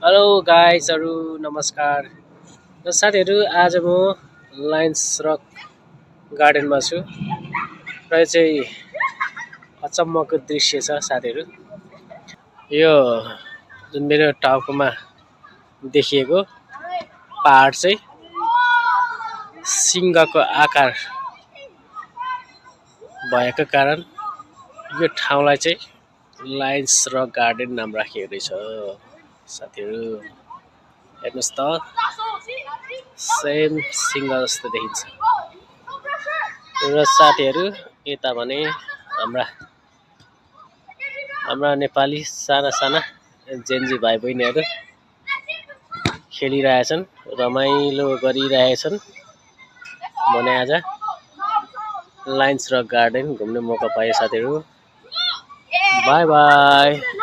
Hello गाइजहरू नमस्कार। र साथीहरू आज म लायन्स रक गार्डनमा छु र यो चाहिँ अचम्मको दृश्य छ साथीहरू। यो जुन मेरो टाउकोमा देखिएको पहाड चाहिँ सिंहको आकार भएको कारण यो ठाउँलाई चाहिँ लायन्स रक गार्डन नाम राखिएको रहेछ साथीहरू। हेर्नुहोस् त सेम सिंह जस्तो देखिन्छ। र साथीहरू यता भने हाम्रा हाम्रा नेपाली साना साना जेन्जी भाइ बहिनीहरू खेलिरहेछन्, रमाइलो गरिरहेछन् भने आज लायन्स रक गार्डन घुम्ने मौका पाएँ साथीहरू। By by.